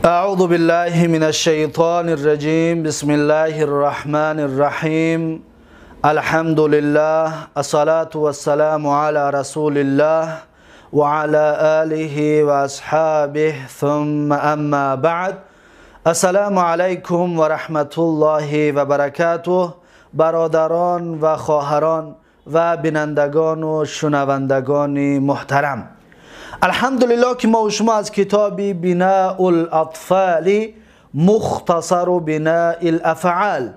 أعوذ بالله من الشيطان الرجيم. بسم الله الرحمن الرحيم. الحمد لله، الصلاة والسلام على رسول الله وعلى آله وأصحابه، ثم أما بعد. السلام علیکم و رحمت الله و برکاته. برادران و خواهران و بینندگان و شنوندگان محترم، الحمدلله که ما و شما از کتاب بناء الاطفال مختصر بناء الافعال،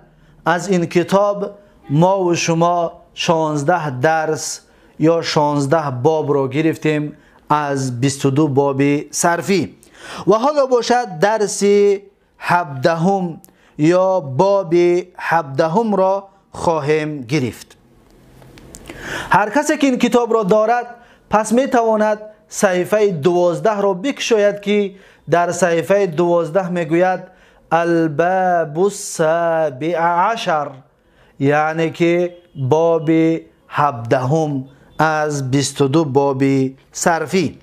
از این کتاب ما و شما 16 درس یا 16 باب را گرفتیم از 22 باب صرفی و حالا باشد درس 17 یا باب 17 را خواهیم گرفت. هر کسی که این کتاب را دارد پس می تواند صحیفه 12 را بکشاید که در صحیفه 12 میگوید الباب السابع عشر، یعنی که باب 17 از 22 باب صرفی.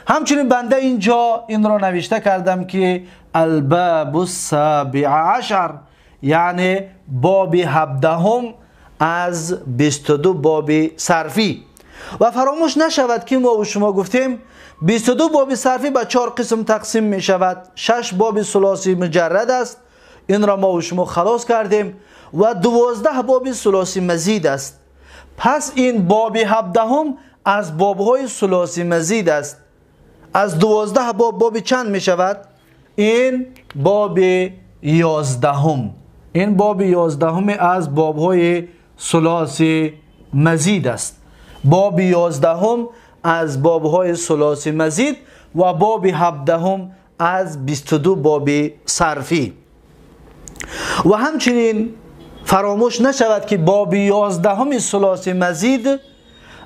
همچنین بنده اینجا این را نوشته کردم که الباب السابع عشر، یعنی باب 17 از 22 باب صرفی. و فراموش نشود که ما و شما گفتیم 22 باب صرفی به 4 قسم تقسیم می شود. 6 باب ثلاثی مجرد است، این را ما و شما خلاص کردیم، و 12 باب ثلاثی مزید است. پس این باب 17 از بابهای ثلاثی مزید است. از 12 باب، باب چند می شود؟ این باب 11، این باب 11 از بابهای ثلاثی مزید است. باب 11 از بابهای ثلاثی مزید و باب 17 از 22 باب صرفی. و همچنین فراموش نشود که باب 11 ثلاثی مزید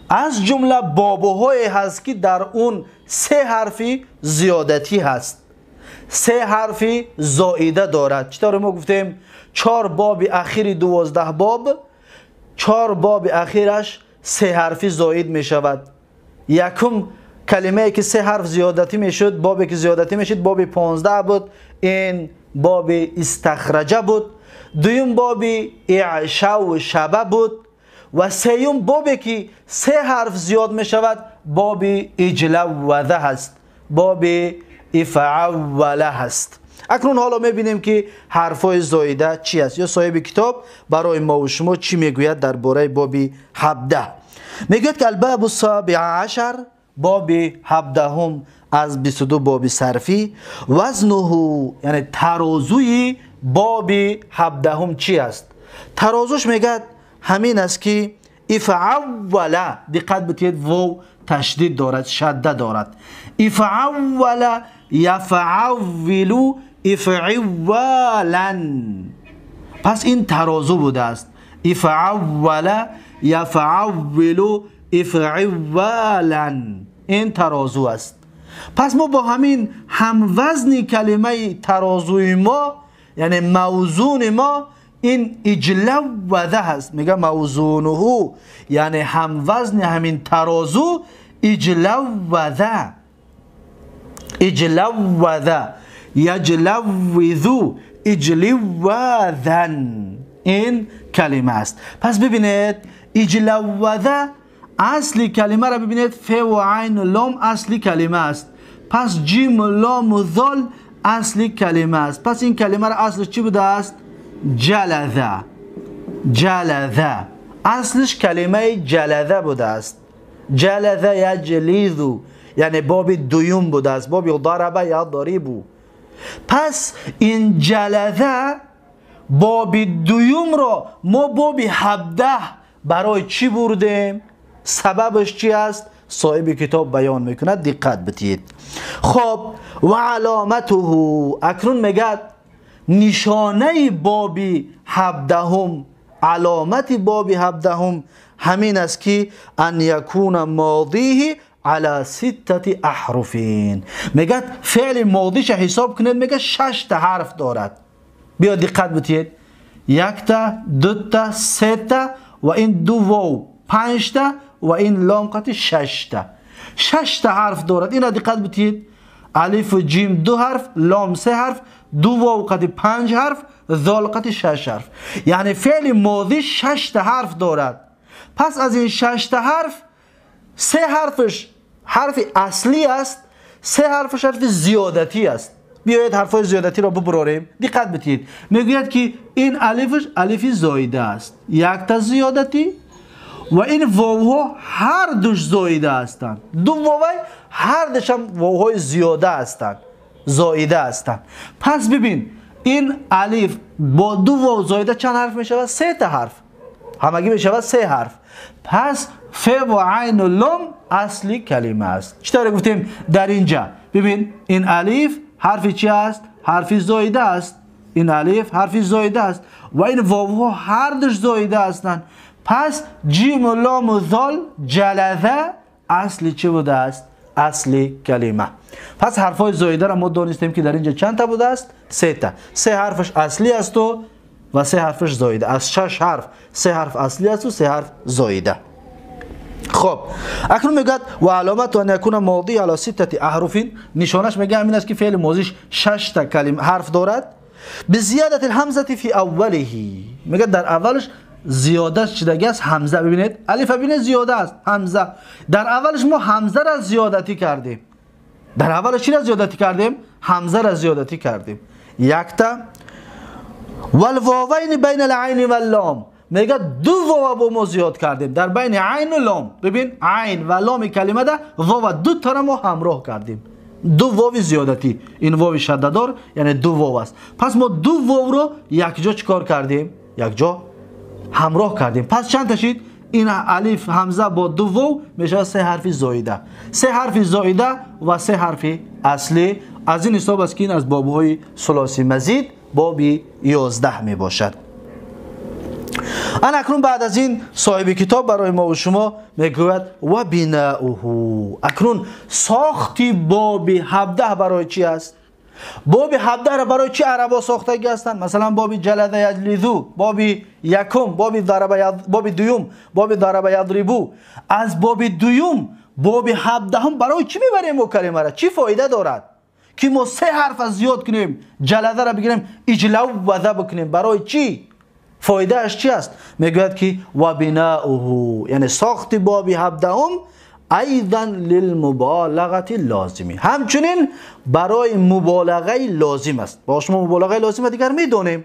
از جمله بابهای هست که در اون 3 حرفی زیادتی هست، 3 حرفی زائده دارد. چطور ما گفتیم 4 باب اخیر 12 باب، 4 باب اخیرش 3 حرفی زائد می شود. یکم کلمه که 3 حرف زیادتی می شد، بابی که زیادتی می شد باب 15 بود، این باب استخرجه بود. دویم باب اعشا و شبه بود. و سیوم بابی که 3 حرف زیاد می شود باب اجلوذه هست، باب افعوله هست. اکنون حالا می بینیم که حرفای زایده چی است، یا صاحب کتاب برای ما و شما چی میگوید درباره باب 17. میگوید که الباب السابع عشر، باب 17 از 22 باب صرفی، وزنه یعنی ترازوی باب 17 چی است؟ ترازوش میگه همین است که افعوله، دقت بتید واو تشدید دارد، شده دارد. افعوله یفعول افعوالا، پس این ترازو بوده است. افعوله یفعول افعوالا، این ترازو است. پس ما با همین هموزن کلمه ترازوی ما، یعنی موزون ما، این اجلوذه هست. میگه موزونه یعنی هموزن همین ترازو اجلوذه، اجلوذه یجلوذو اجلوذن، این کلمه است. پس ببینید اجلوذه اصلی کلمه را ببینید، ف و عین و لام اصلی کلمه است. پس جیم و لام و ذال اصلی کلمه است. پس این کلمه را اصلش چی بوده است؟ جلذه، جلذه، اصلش کلمه جلذه بوده است. جلذه یجلیذو، یعنی باب دویم بوده است، باب ضربه یا ضریبو. پس این جلذه باب دویم را ما باب 17 برای چی بردیم؟ سببش چی است؟ صاحب کتاب بیان میکند، دقت بدید. خب و علامته، اکنون میگه نشانه باب 17، علامت باب 17 همین است که ان یکون ماضیه علی 6 احرف. میگه فعل ماضیش حساب کنید، میگه 6 تا حرف دارد. بیا دقت بدید، 1 تا، 2 تا، 3 تا و این 2 واو 5 تا و این لام قطع 6 تا، 6 تا حرف دارد. اینا دقت بدید. الف و جیم 2 حرف، لام 3 حرف، 2 واو قطی 5 حرف، ذال قطی 6 حرف. یعنی فعل ماضی 6 تا حرف دارد. پس از این 6 تا حرف 3 حرفش حرف اصلی است، 3 حرفش حرف زیادتی است. بیایید حرفای زیادتی را ببراریم. دقت بدید. میگوید که این الفش الف زایده است، یک تا زیادتی، و این واوها هر دوش زایده هستند. 2 واوی هر دوش هم واوهای زیاده هستند، زایده هستند. پس ببین این الف با 2 واو زایده چند حرف میشود؟ 3 تا حرف، همگی میشود 3 حرف. پس ف و عین و لام اصلی کلمه است. چطور گفتیم در اینجا؟ ببین این الف حرف چی است؟ حرف زایده است. این الف حرف زایده است و این واوها هر دوش زایده هستند. پس جیم و لام و ذال جلذه اصلی چی بوده است؟ اصلی کلمه. پس حرفای زایده را ما دانستیم که در اینجا چند تا بوده است؟ 3 تا. 3 حرفش اصلی است و 3 حرفش زایده. از 6 حرف 3 حرف اصلی است و 3 حرف زایده. خب اکنون میگه و علامت ان یکون ماضی علی 6 احرف، نشانش میگه همین است که فعل ماضیش 6 تا کلمه حرف دارد. بزیادت الهمزه فی اوله، میگه در اولش زیاده شدگی است همزه. ببینید الف ببینید زیاده است همزه. در اولش ما همزه را زیادتی کردیم. در اولش چی را زیادتی کردیم؟ همزه را زیادتی کردیم. یک تا. والواوین بین العین واللام، میگه 2 واو با ما زیاد کردیم در بین عین و لام. ببین عین و لام کلمه ده واو 2 تا را ما همراه کردیم، 2 واو زیادتی. این واو شده‌دار یعنی 2 واو است. پس ما 2 واو رو یک جا چیکار کردیم؟ یک جا همراه کردیم. پس چند تا شد؟ این الف همزه با 2 واو میشه 3 حرف زایده. 3 حرف زایده و 3 حرف اصلی. از این حساب است که این از بابهای ثلاثی مزید باب 11 می باشد. اکنون بعد از این صاحب کتاب برای ما و شما میگوید و بناؤه. اکنون ساختی باب 17 برای چی است؟ باب 17 را برای چی عربا ساختگی هستند؟ مثلا باب جلد یجلدو، باب یکم، باب ضرب، باب دوم، باب ضرب یضربو. از باب دوم باب 17 هم برای چی میبریم و کلمه را؟ چی فایده دارد که ما 3 حرف از زیاد کنیم، جلده را بگیریم اجلو و بکنیم؟ برای چی؟ فایده اش چی است؟ میگوید که و بناؤه، یعنی ساخت باب 17 ایضا للمبالغه لازمی، همچنین برای مبالغه لازم است. با شما مبالغه لازم دیگر میدانیم،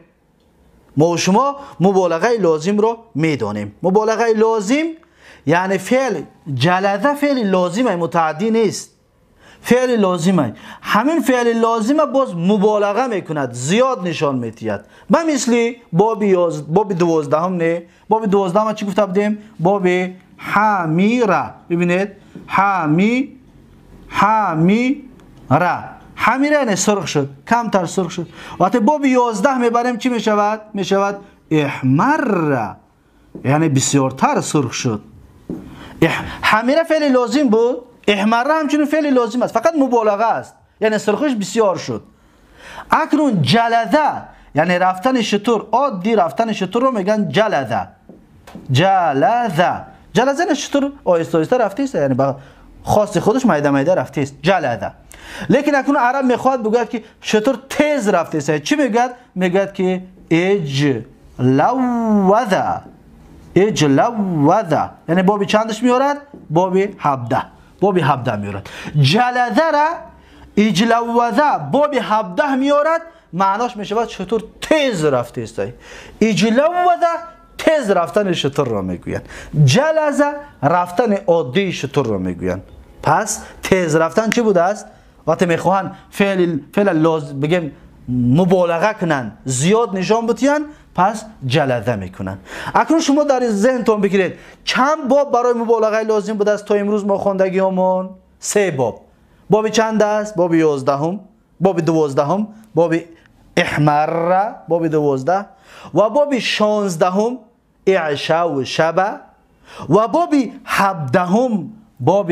ما شما مبالغه لازم را میدانیم. مبالغه لازم یعنی فعل جلده فعل لازمه، متعدی نیست، فعل لازمه. همین فعل لازمه باز مبالغه میکند، زیاد نشان میدهد. به مثل باب 12 هم نه، باب 12 هم چی گفته بودیم؟ باب حمیره. ببینید حمیره، حمیره یعنی سرخ شد، کمتر سرخ شد. وقتی باب 11 میبریم چی میشود؟ میشود احمر، یعنی بسیارتر سرخ شد. حمیره فعل لازم بود، احمره همچنین فعل لازم است، فقط مبالغه است، یعنی سرخش بسیار شد. اکنون جلده یعنی رفتن شتر، عادی رفتن شتر رو میگن جلده. جلده، جلده شتر آهسته آهسته رفته است، یعنی با خواست خودش میده میده رفته است، جلده. لیکن اکنون عرب میخواد بگوید که شتر تیز رفته است، چی میگوید؟ میگوید که اجلوذه، اجلوذه، یعنی باب چندش میارد؟ باب 17، باب 17 میارد. جلده را اجلوذه باب 17 میارد، معناش میشود شتر تیز رفته است. اجلوذه تیز رفتن شتر را میگویند، جلزه رفتن عادی شتر را میگویند. پس تیز رفتن چی بوده است؟ وقتی میخواهند فعل لازم بگیم مبالغه کنن، زیاد نشان بدهند، پس جلده میکنن. اکنون شما در ذهنتون بگیرید چند باب برای مبالغه لازم بوده است تا امروز ما خواندگیامون؟ 3 باب. باب چند است؟ باب 11، باب 12، باب احمر، باب 12 و باب 16 اعشا و شبه و باب 17 باب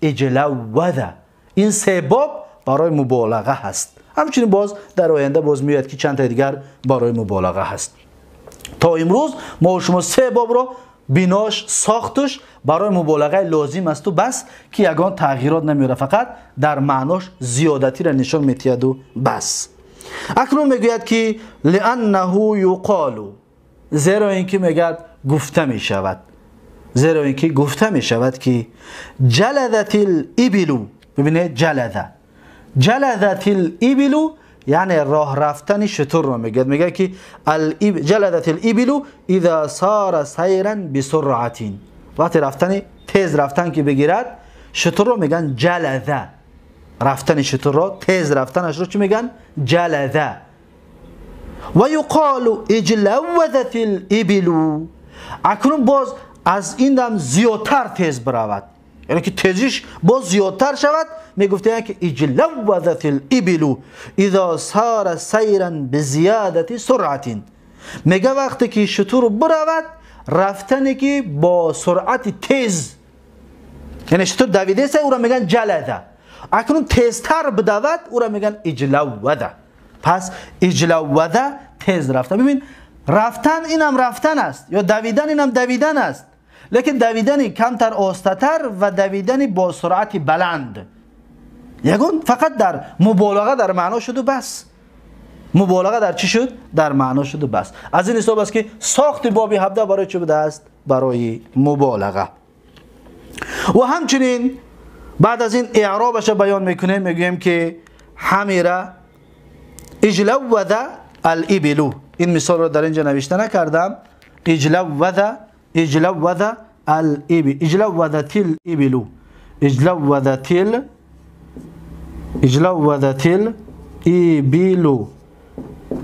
اجلوذه. این 3 باب برای مبالغه هست. همچنین باز در آینده باز میاد که چند تا دیگر برای مبالغه هست. تا امروز ما و شما 3 باب رو бинош сохташ барои муболиға лозим аст ва бас ки ягон тағйирот намеёрад, фақат дар маънош зиёдатиро нишон медиҳад ва бас. Акнун мегӯяд ки лианнаҳу юқолу, зеро ин ки мегӯяд гуфта мешавад, зеро ин ки гуфта мешавад ки ҷалазатил ибилу. Бибинед, ҷалаза, ҷалазатил ибилу яъне роҳ рафтани шутурро мегӯяд. Мегӯяд ки ҷалазатил ибилу иза сара сайран бисуръатин, вақте рафтани тез рафтан ки бигирад шутурро мегӯянд ҷалаза. Рафтани шутурро, тез рафтанашро чӣ мегӯянд? Ҷалаза. Ва юқолу иҷлаввазатил ибилу, акнун боз аз ин дам зиёдтар тез биравад, яъне ки тезиш боз зиёдтар шавад, мегуфтаянд ки иҷлаввазатил ибилу иза сара сайран бизиёдати суръатин. Мега вақте ки шутур биравад, рафтане ки бо суръати тез, яъне шутур давидеса, ӯро мегӯянд ҷалаза. Акнун тезтар бидавад, ӯро мегӯянд иҷлавваза. Пас иҷлавваза тез рафтан. Бибин, рафтан инам рафтан аст, ё давидан инам давидан аст, лекин давидани камтар остатар ва давидани бо суръати баланд. Ягон фақат дар муболиға дар маъно шуду бас. Муболиға дар чӣ шуд? Дар маъно шуду бас. Аз ин ҳисоб аст ки сохти боби 17 барои чӣ будааст? Барои муболиға. Ва ҳамчунин баъд аз ин эъробаша баён мекунем, мегӯем ки ҳамира иҷлавваза алибилу. Ин мисолро дар инҷа навишта накардам. Иҷлавваза, иҷлавваза алиби, иҷлаввазатил ибилу, иҷлаввазатил, иҷлаввазатил ибилу,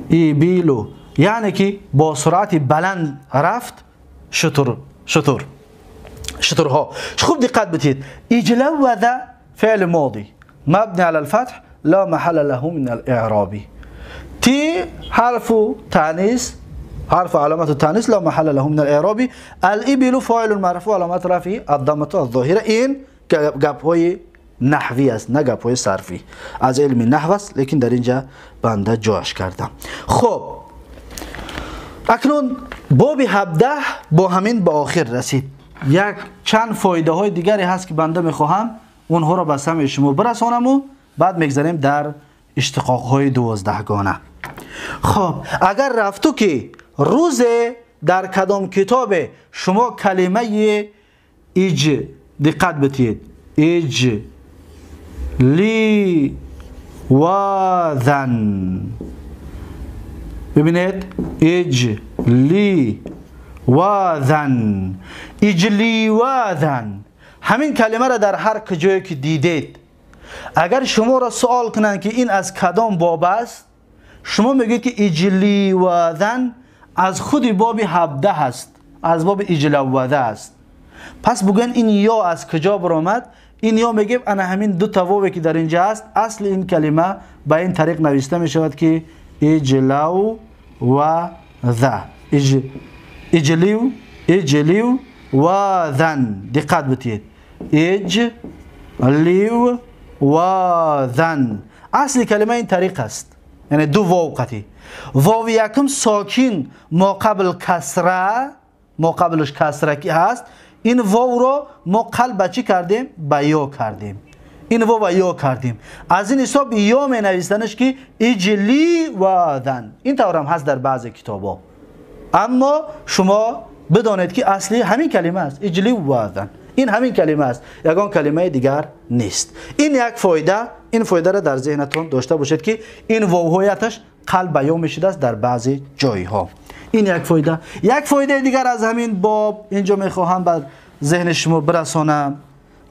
ибилу, яъне ки бо суръати баланд рафт шутур, шутур, шутурҳо. Хуб диққат бидиҳед, иҷлавваза феъли моди мабни ала алфатҳ ла маҳалла лаҳу мин алиъроби. Ти ҳарфу таънис, حرف علامة التانيث لا محل له من الإعراب. الإبل فاعل مرفوع علامة رفعه الضمة الظاهرة. این گپ‌های نحوی است، نه گپ‌های صرفی، از علم نحو است، لیکن در اینجا بنده جاش کردم. خب اکنون باب 17 با همین به آخر رسید. یک چند فایده های دیگری هست که بنده میخواهم اونها را به سمع شما برسانم و بعد میگذاریم در اشتقاق های 12 گانه. خب اگر رفتو که روز در کدام کتاب شما کلمه اج دقت بدید، اج لی وازن، ببینید اج لی وازن، اجلی وازن، همین کلمه را در هر کجایی که دیدید اگر شما را سوال کنند که این از کدام باب است، شما میگید که اجلی وازن از خود باب 17 هست، از باب اجلوذه است. پس بگن این یا از کجا برآمد؟ این یا میگیم انا همین دو تا واوی که در اینجا است، اصل این کلمه به این طریق نوشته می شود که اجلو و ذ، اجلیو، اجلیو و ذن. دقت بدید، اجلیو و ذن، اصل کلمه این طریق است، یعنی دو واو قطعی. واو یکم ساکین ما قبل کسره، ما قبلش کسره که هست، این واو رو ما قلب چی کردیم؟ به یا کردیم. این واو یا کردیم. از این حساب یا می نویسنش که اجلی و ذن. این طور هم هست در بعض کتابا، اما شما بدانید که اصلی همین کلمه است، اجلی و ذن، این همین کلمه است، یگان کلمه دیگر نیست. این یک فایده، این فایده را در ذهنتون داشته باشید که این واوهایتش قلب یا میشده است در بعضی جایها. این یک فایده. یک فایده دیگر از همین باب اینجا میخواهم بر ذهن شما برسانم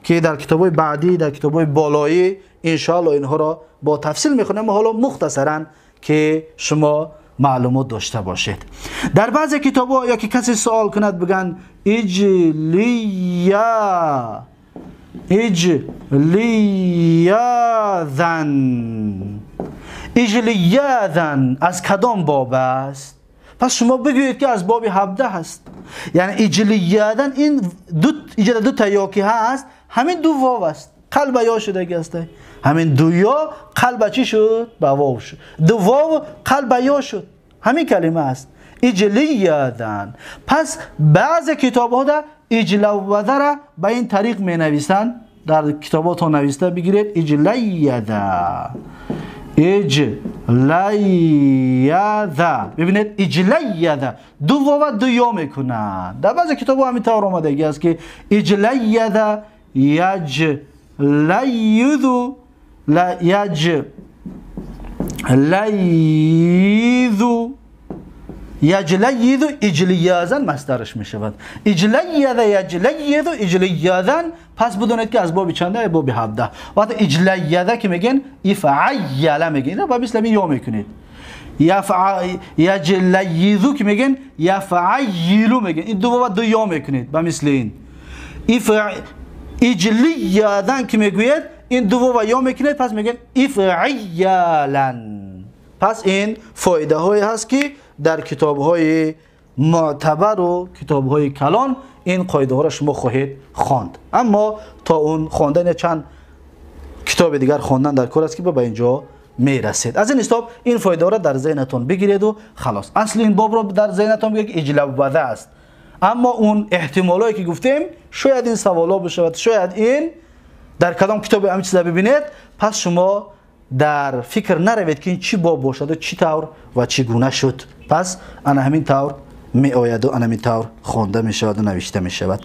که در کتاب‌های بعدی، در کتاب‌های بالایی انشاءالله اینها را با تفصیل میخونم، حالا مختصرا که شما معلومات داشته باشید. در بعضی کتاب‌ها یا که کسی سوال کند بگن اجلیا، اجلیاذن، اجلیاذن از کدام باب است؟ پس شما بگویید که از باب 17 هست. یعنی اجلیاذن این دو ایجاد دو تا یا که هست، همین دو واو است، قلب یا شده است. همین دو یا قلب چی شد؟ به واو شد. دو واو قلب یا شد، همین کلمه است. اجلیادن. پس بعض کتاب ها در اجلوذه را به این طریق می نویسند، در کتابات ها نویسته بگیرید اجلیاده، اجلیاده. ببینید اجلیاده دو واو دو یا میکنند. در بعض کتاب ها همین طور آمدگی است که اجلیاده یج لیذو لا یج لیذو یجلیذو اجلیازن مصدرش می شود. اجلیذ یجلیذو اجلیازن. پس بدونید که از باب چنده؟ باب 17. وقتی اجلیذ که میگن افعیل میگن، اینا با مثل یا میکنید. یجلیذو که میگن یفعیلو میگن، این دو واو دو یا میکنید با مثل این. اجلیازن که میگوید این دو واو یا میکنید، پس میگن افعیلن. پس این فایده هایی هست که در کتاب های معتبر و کتاب های کلان این قاعده ها را شما خواهید خواند. اما تا اون خواندن چند کتاب دیگر خواندن در کار است که به اینجا میرسید. از این حساب این فایده ها را در ذهنتون بگیرید و خلاص. اصل این باب را در ذهنتون بگیرید که اجلوذه است. اما اون احتمالایی که گفتیم شاید این سوالا بشود، شاید این در کدام کتاب همین چیزا ببینید، پس شما در فکر نروید که این چی باب باشد و چی طور و چی گونه شد. پس انا همین طور می آید و انا همین طور خوانده می شود و نوشته می شود.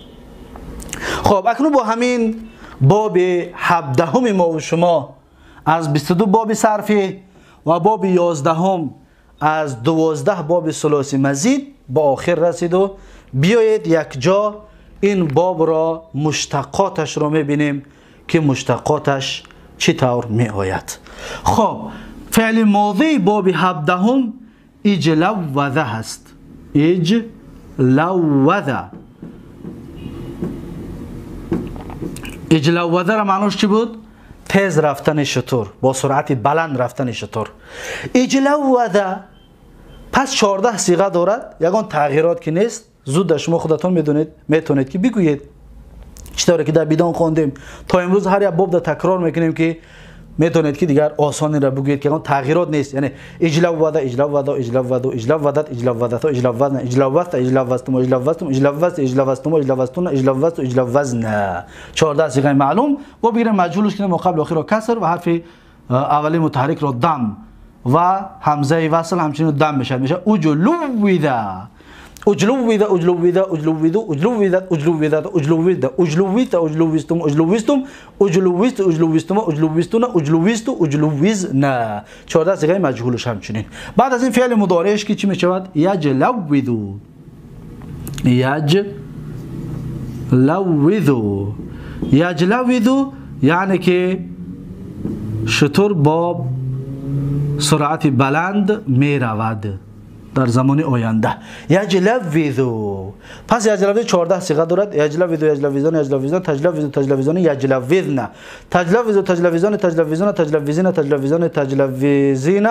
خب اکنون با همین باب 17 ما و شما از 22 باب صرفی و باب 11 از 12 باب ثلاثی مزید با آخر رسید و بیایید یک جا این باب را مشتقاتش را می بینیم که مشتقاتش چی طور می آید. خب فعل ماضی باب 17 اجلوذه هست. اجلوذه، اجلوذه را معناش چی بود؟ تیز رفتن شتر، با سرعت بلند رفتن شتر. اجلوذه پس 14 صیغه دارد، یگان تغییرات که نیست. زود شما خودتون میدونید، میتونید که بگویید چطوری که در بیدان خواندیم تا امروز هر یک باب در تکرار میکنیم که میتونید که دیگر آسانی را بگویید که تغییرات نیست. یعنی اجلوذه اجلوذه اجلوذه اجلوذت اجلوذت اجلوذن اجلوذت اجلوذتم اجلوذتم اجلوذت اجلوذتم اجلوذتون اجلوذت اجلوذن. 14 صیغه معلوم و بگیریم مجهولش کنیم، قبل آخر را کسر و حرف اولی متحرک را دم و همزه وصل همچنین دم میشه، میشه اجلوذه اجلوذ اجلوذ اجلوذ اجلوذت اجلوذت اجلوذ اجلوذت اجلوذتم اجلوذتم اجلوذت اجلوذتم اجلوذتون اجلوذت اجلوذنا. 14 صیغه مجهولش همچنین. بعد از این فعل مضارعش که چی میشود؟ یجلوذ یجلوذ یجلوذ، یعنی که شتر با سرعت بلند میرود در زمان آینده. یجلوذو. پس یجلوذ 14 صیغه دارد. یجلوذ یجلوذان یجلوذان تجلوذ تجلوذان یجلوذن تجلوذ تجلوذان تجلوذان تجلوذین تجلوذان تجلوذین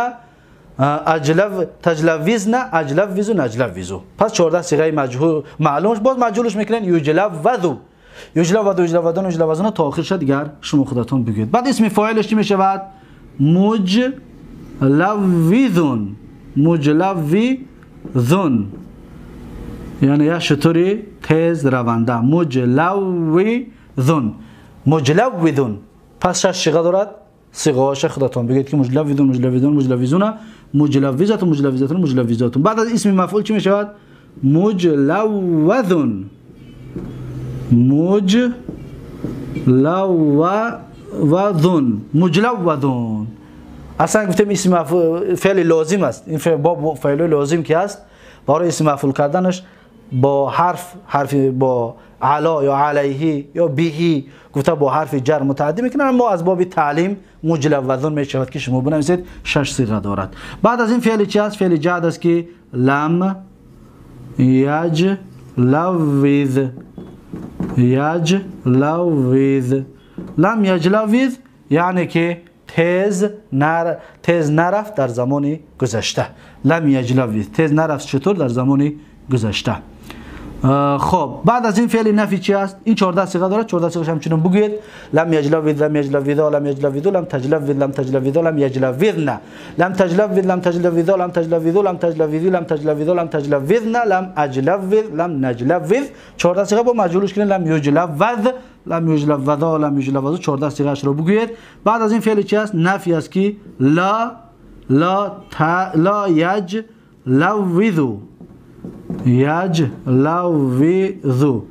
اجلو تجلوذن اجلوذ اجلوذ. پس 14 صیغه مجهول معلومش، باز مجهولش میکنن یجلوذو یجلوذ یجلوذان یجلوذان تا آخر شد. دیگر شما خودتون بگید. بعد اسم فاعلش چی میشود؟ مجلوذون مجلوذون، یعنی یک شتری تیز رونده. مجلوذون مجلوذون. پس 6 صیغه دارد. صیغه هاش خودتون بگید که مجلوذون مجلوذون مجلوذون مجلوذتون مجلوذتون مجلوذتون. بعد از اسم مفعول چی میشود؟ مجلوذون مجلوذون مجلوذون. اصلا گفتیم اسم فعل لازم است. این فعل با فعل لازم که است برای اسم مفعول کردنش با حرف با علا یا علیه یا بهی گفته با حرف جر متعدی میکنن. اما از باب تعلیم مجلوذون میشود که شما بنویسید. 6 صیغه دارد. بعد از این فعل چی است؟ فعل جعد است که لم یجلوذ یجلوذ لم یجلوذ، یعنی که تیز نرفت در زمان گذشته. لم یجلوذ تیز نرفت چطور در زمان گذشته. خب بعد از این فعل نفی چی است؟ این 14 صیغه داره، 14 صیغه همچنین بگویید. لم یجلوذ، لم یجلوذا، لم یجلوذو، لم تجلوذ، لم تجلوذا، لم یجلوذن، لم تجلوذ، لم تجلوذا، لم تجلوذو، لم تجلوذی، لم تجلوذا، لم تجلوذن، لم اجلوذ، لم نجلوذ. 14 صیغه با مجهولش کنید، لم یجلوذ، لم یجلوذا، لم یجلوذو. 14 صیغه اش رو بگویید. بعد از این فعل چی است؟ نفی است که لا لا تا لا یجلوذو، یجلوذو،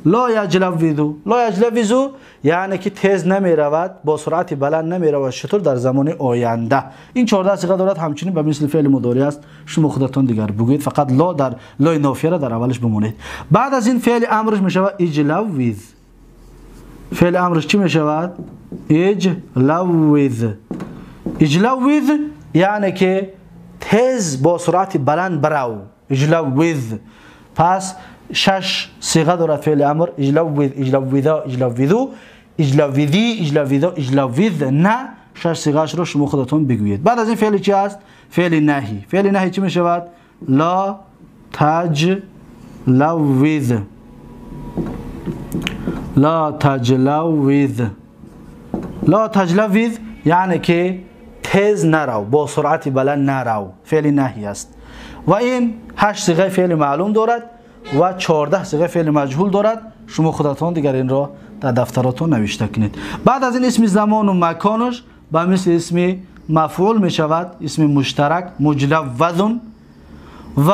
لا یجلوذو، لا یجلوذو یعنی که تیز نمی رود، با سرعت بلند نمی رود شتر در زمان آینده. این 14 صیغه دارد، همچنین به مثل فعل مضارع است. شما خودتان دیگر بگویید، فقط لا در لای نافیه را در اولش بمونید. بعد از این فعل امرش می شود اجلوذ. فعل امرش چی می شود؟ اجلوذ. اجلوذ یعنی که تیز با سرعت بلند برو، اجلوذ. پس 6 صیغه دارد فعل امر: اجلوذ، اجلوذا، اجلوذو، اجلوذی، اجلوذا، اجلوذ. نه، 6 صیغه اش رو شما خودتون بگویید. بعد از این فعل چی است؟ فعل نهی. فعل نهی چی می شود؟ لا تجلوذ، لا تجلوذ. لا تجلوذ یعنی که تیز نرو، با سرعت بلند نرو، فعل نهی است. و این 8 صیغه فعل معلوم دارد و 14 صیغه فعل مجهول دارد. شما خودتان دیگر این را در دفتراتون نوشته کنید. بعد از این اسم زمان و مکانش به مثل اسم مفعول می شود، اسم مشترک مجلوذ، و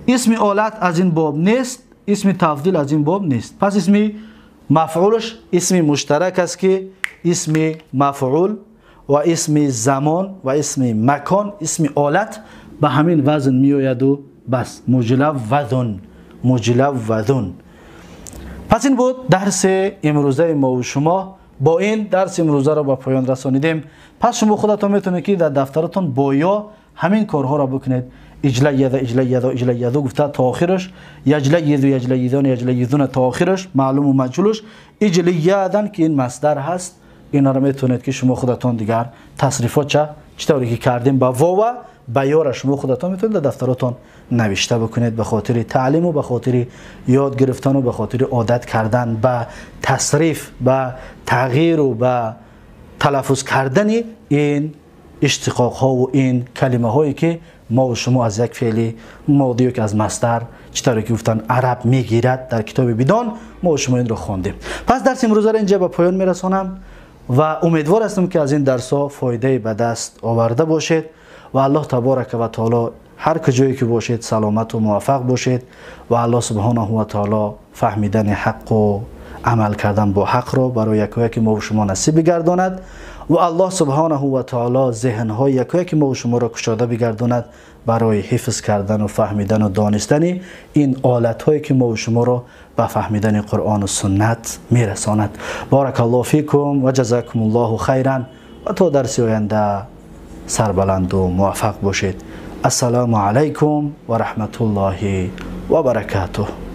اسم آلت از این باب نیست، اسم تفضیل از این باب نیست. پس اسم مفعولش اسم مشترک است که اسم مفعول و اسم زمان و اسم مکان، اسم آلت به همین وزن می آید و بس، مجلوذ، مجلوذ. پس این بود درس امروزه ما و شما. با این درس امروزه را به پایان رسانیدیم. پس شما خودتان میتونید که در دفترتون با یا همین کارها را بکنید. اجلیذ، اجلیذ، اجلیذ گفته تا آخرش، یجلیذ، یجلیذان، یجلیذون تا آخرش، معلوم و مجهولش، اجلیذن که این مصدر هست. اینا را میتونید که شما خودتان دیگر تصریفات چطوری که کردیم با واو و یا را شما خودتان میتونید در دفتراتون نوشته بکنید، به خاطر تعلیم و به خاطر یاد گرفتن و به خاطر عادت کردن به تصریف، به تغییر و به تلفظ کردن این اشتقاق ها و این کلمه هایی که ما و شما از یک فعل ماضی که از مصدر چطوری که گفتن عرب میگیرد در کتاب بدان، ما و شما این رو خواندیم. پس درس امروز را اینجا به پایان میرسانم و امیدوار هستم که از این درس ها فایده به دست آورده باشید و الله تبارک و تعالی هر کجایی که باشید سلامت و موفق باشید و الله سبحانه و تعالی فهمیدن حق و عمل کردن با حق را برای یکایک ما و شما نصیب بگرداند و الله سبحانه و تعالی ذهن‌های یکایک ما و شما را کشاده بگرداند برای حفظ کردن و فهمیدن و دانستن این آلت‌هایی که ما و شما را به فهمیدن قرآن و سنت میرساند. بارک الله فیکم و جزاکم الله خیرا و تا درس آینده سربلند و موفق باشید. السلام علیکم و رحمت الله و برکاته.